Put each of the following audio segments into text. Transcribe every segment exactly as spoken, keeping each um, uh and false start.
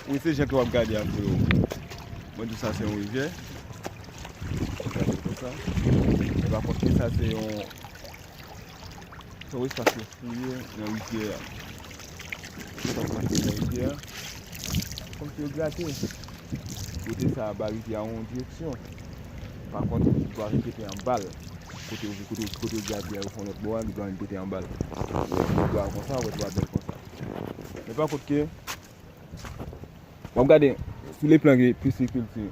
Wi, se jan ke w ap gade a, frewo. Mwen di w sa se yon rivyè. Gade konsa. Men pa kont ke sa se yon, se yon espas yo fouye nan rivyè a. Espas yo fouye nan rivyè a. Kòmsi yo grate. Kote sa a ba rivyè a yon direksyon. Pa kont, li dwa vin pete anba l. Kote yo, kote, kote yo grate a, yo fè yon lòt bò a, li dwa vin pete anba l. Li dwa konsa, wè, dwa bèl konsa. Men pa kont ke, w ap gade, sou le plan de pisikilti,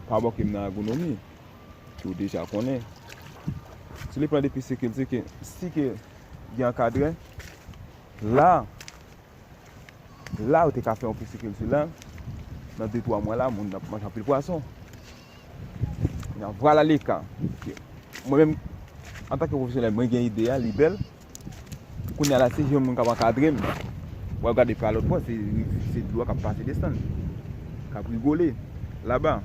pa bò ke m nan agwonomi, ke w deja konnen. Sou le plan de pisikilti, ke si ke gen ankadre, la, la, ou te ka fè yon pisikilti la, nan de twa mwa la, moun ap manje anpil pwason. Kounye a, vwala le ka. Mwen menm, antanke pwofesyonèl, mwen gen ide a, li bèl. Kounye a la, si jwenn moun k ap ankadre m, w ap gade pa lòt bò, se, se dlo a k ap pase desann, k ap rigole, laba.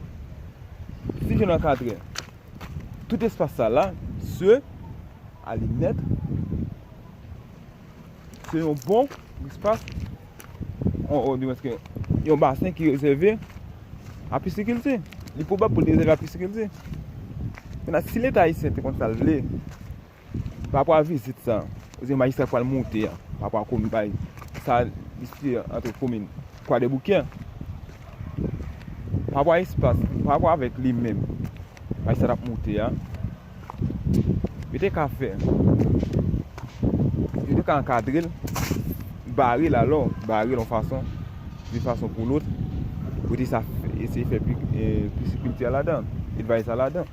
Si jwenn ankadre, tout espas sa la, se, a linèt, se yon bon espas, on, on, di mwen ke yon basen ki rezève a pisikilti. Li pwobab pou l te rezève a pisikilti. Kounye a, si Leta ayisyen te konn sa l vle, pa rapò a vizit sa, oubyen majistra pral monte a, pa rapò a komin, bay, sa, li sitiye ant komin Kwadèboukè, pa rapò a espas, pa rapò avèk li menm, majistra t ap monte a, yo te ka fè, yo te ka ankadre l, bare l alò, bare l yon fason, de fason pou lòt, pou te sa fè, eseye fè pi, e, pisikilti a ladan, elvaj sa ladan.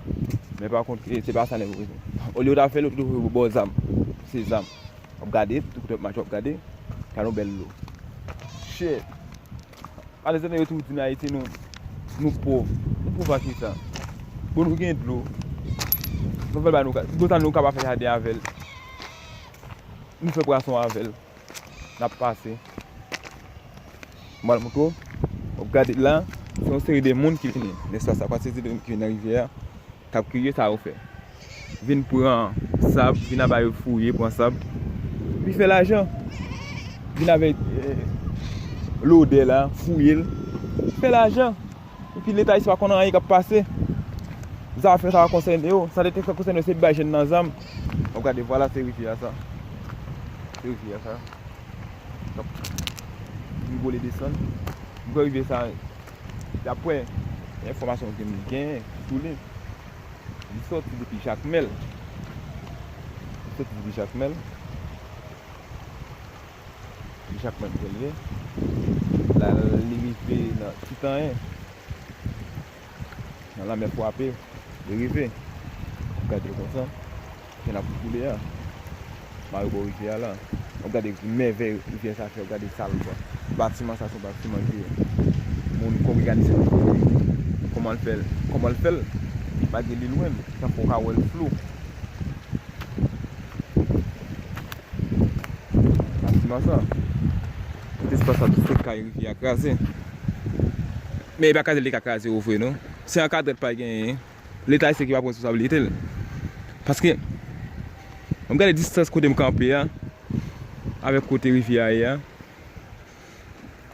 Men pa kont, e, se pa sa nèg yo bezwen. Olye yo ta fè l, yo te bò zam. Se zam. W ap gade, tout kote w ap mache, w ap gade. Gade yon bèl dlo. Shit. Alèzanmi, yo toujou di n Ayiti, nou, nou pòv. Nou pòv a kisa? Bon, nou gen dlo. Nou fè ba nou ka-, dlo sa nou kapab fè jaden avè l. Nou fè pwason avè l. N ap pase. M al montre w. W ap gade la, se yon seri de moun ki vini. Nèspa sa, se yon seri de moun ki vini nan rivyè a, k ap kriye sa yo fè. Vin pran sab, vin anba yo fouye, pran sab. Epi fè lajan. Vin avèk, eh, lodè la, fouye l. Fè lajan. Epi Leta ayisyen pa konn anyen k ap pase. Zafè sa pa konsène yo. Sa te, te fè konsène yo, se bay jèn nan zam. W ap gade, vwala, se rivyè a sa. Se rivyè a sa. K ap rigole desann. M kwè rivyè sa, daprè enfòmasyon ke m genyen sou li, li sòti depi Jakmèl. Li sòti depi Jakmèl. Li Jakmèl ke l ye. La, li rive nan Titanyen. Nan Lanmè Frape, li rive. Gade konsa. Jan l ap koule a. Mare bò rivyè a la. W ap gade mèvèy rivyè sa fè, w ap gade sa l fè. Batiman sa se yon batiman ke moun k òganize l, kòman l fè l, kòman l fè l, malgre li lwen, tankou w ka wè l flou. Batiman sa. Tout espas sa, tout se kay rivyè a kraze. Men e pa kraze l te ka kraze yo vre non. Se ankadrè pa genyen. Leta ayisyen ki pa pran responsablite l. Paske, ann gade distans kote m kanpe a, avèk kote rivyè a ye a,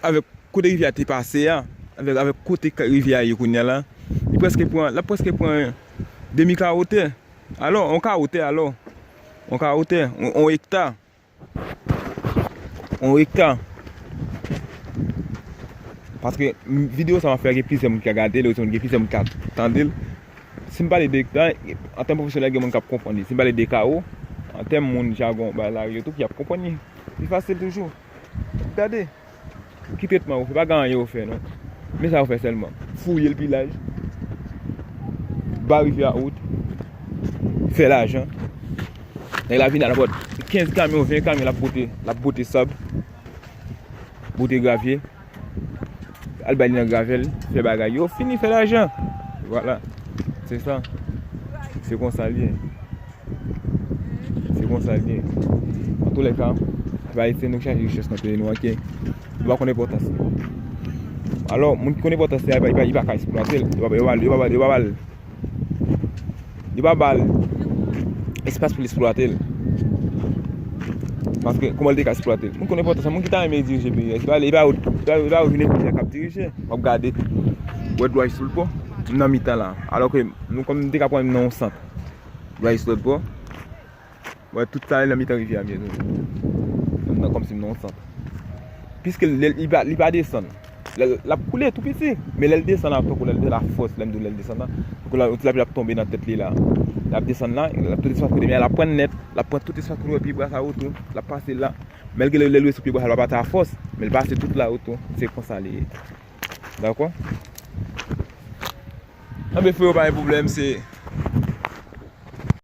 avèk kote rivyè a te pase a, avèk, avèk kote ka-, rivyè a ye kounye a la, li prèske pran, l ap prèske pran demi kawo tè. Alò, yon kawo tè, alò. Yon kawo tè, yon, yon ekta. Yon ekta. Paske, m, videyo sa m ap fè a, gen plizyè moun ki ka gade l, gen plizyè moun ki ka tande l. Si m pale de ekta, an tèm pwofesyonèl, gen moun k ap konprann li. Si m pale de kawo, an tèm moun jagon, bay lari yo tou, y ap konprann li. Li fasil toujou. Gade. Ki tretman yo fè? Pa gen anyen yo fè, non. Men sa yo fè sèlman. Fouye l pi laj. Ba rivyè a wout. Fè lajan. Nèg la vin al bòt kenz kamyon, ven kamyon, l ap pote, l ap pote sab, pote gravye, al bay li nan gravèl, fè bagay yo, fini fè lajan. Vwala. Se sa. Se konsa l ye. Se konsa l ye. Antoulèka, pèp ayisyen, nou chache richès nan peyi nou an, ke nou pa konn enpòtans li. Alò, moun ki konn enpòtans li a, li pa, li pa, li pa ka eksplwate l. Yo pa, yo pa, yo pa, yo pa ba l. Li pa ba l espas pou l eksplwate l. Paske kòman l te ka eksplwate l? Moun konn enpòtans sa, moun ki ta renmen dirije peyi a, se pa li, e pa yo, e pa yo, e pa yo vin dirije k ap dirije. W ap gade, w wè dry slope nan mitan la. Alò ke nou kòm m te ka pran nan yon sant. Dry slope, w wè tout sa nan mitan rivyè a m ye tou. Nan kòmsi m nan yon sant. Piske lè li pa, li pa desann. Lè l ap koule tou piti, men lè l desann la, tankou lè l desann la fòs, lè m di w lè l desann la, tankou la, yon ti lapli ap tonbe nan tèt li la. L ap desann la, l ap tout espas kote, men l ap pran nèt, l ap pran tout espas kote, wè pye bwa sa yo tou, l ap pase la. Malgre lè, lè l sou pye bwa sa, l pa pase a fòs, men l pase tout la yo tou, se konsa li ye. Dakò? Anben, freo, pa gen pwoblèm, se